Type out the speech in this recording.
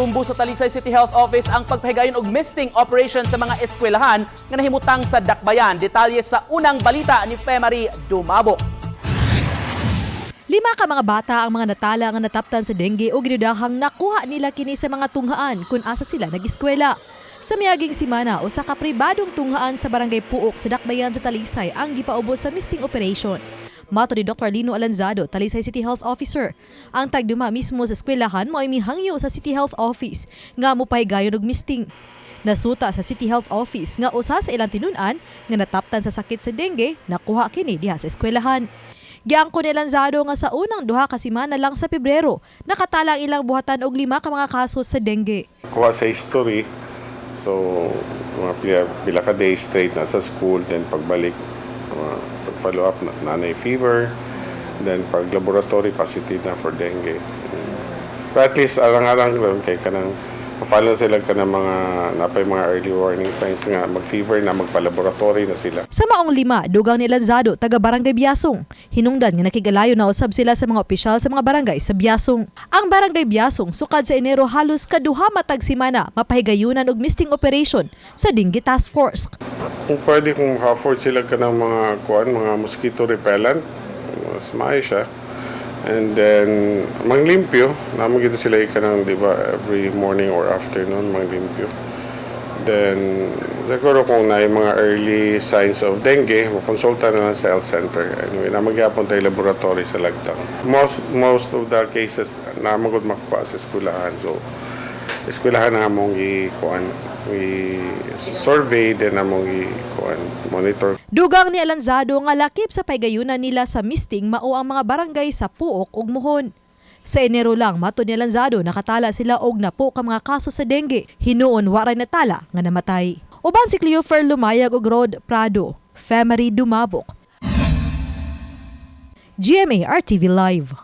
Girumbo sa Talisay City Health Office ang pagpahigayon og misting operation sa mga eskwelahan nga nahimutang sa Dakbayan. Detalye sa unang balita ni Femary Dumabok. Lima ka mga bata ang mga natala nga nataptan sa dengue o ginudahang nakuha nila kini sa mga tunghaan kung asa sila nag-eskwela. Sa miaging simana, usa ka pribadong tunghaan sa Barangay Puok sa Dakbayan sa Talisay ang gipaubos sa misting operation. Matod ni Dr. Lino Alanzado, Talisay City Health Officer, ang tagduma mismo sa eskwelahan mo ay mihangyo sa City Health Office nga mopahigayon og misting. Nasuta sa City Health Office nga usa sa ilang tinun-an nga nataptan sa sakit sa dengue nakuha kini diha sa eskwelahan. Giangko ni Lanzado nga sa unang 2 ka semana lang sa Pebrero, nakatala ang ilang buhatan og lima ka mga kaso sa dengue. Kuha sa history. So, mga pila ka days straight na sa school, then pagbalik, pag-follow up, na, naa nay fever, then pag laboratory, positive na for dengue. But at least, arang-arang lang kay kanang follow sila ka ng mga napay mga early warning signs nga mag-fever na, magpa-laboratory na sila. Sa maong lima, dugang ni Lanzado, taga Barangay Biasong. Hinungdan nga nakigalayo na usab sila sa mga opisyal sa mga barangay sa Biasong. Ang Barangay Biasong, sukad sa Enero, halos kaduha matag semana mapahigayunan og misting operation sa Dengue Task Force. Kung pwede, kung afford sila ka ng mga kuan, mga mosquito repellent, mas maayo siya. And then, manglimpyo. Naman gito sila kanang, di ba, every morning or afternoon, manglimpyo. Then, siguro kung na yung mga early signs of dengue, konsulta na lang sa health center. Anyway, naman gyapon tayo laboratory sa Lagtang. Most of the cases, naman gud makuha sa eskwelahan. So, eskwelahan na among i-kuan, i-survey, then among i-kuan, monitor. Dugang ni Alanzado nga lakip sa pahigayunan nila sa misting mao ang mga barangay sa Puok ug Muhon. Sa Enero lang, matod ni Alanzado, nakatala sila og napo ka mga kaso sa dengue. Hinuon waray natala nga namatay. Uban si Cleofer Lumayag ug Rod Prado, Femery Dumabok. GMA RTV Live.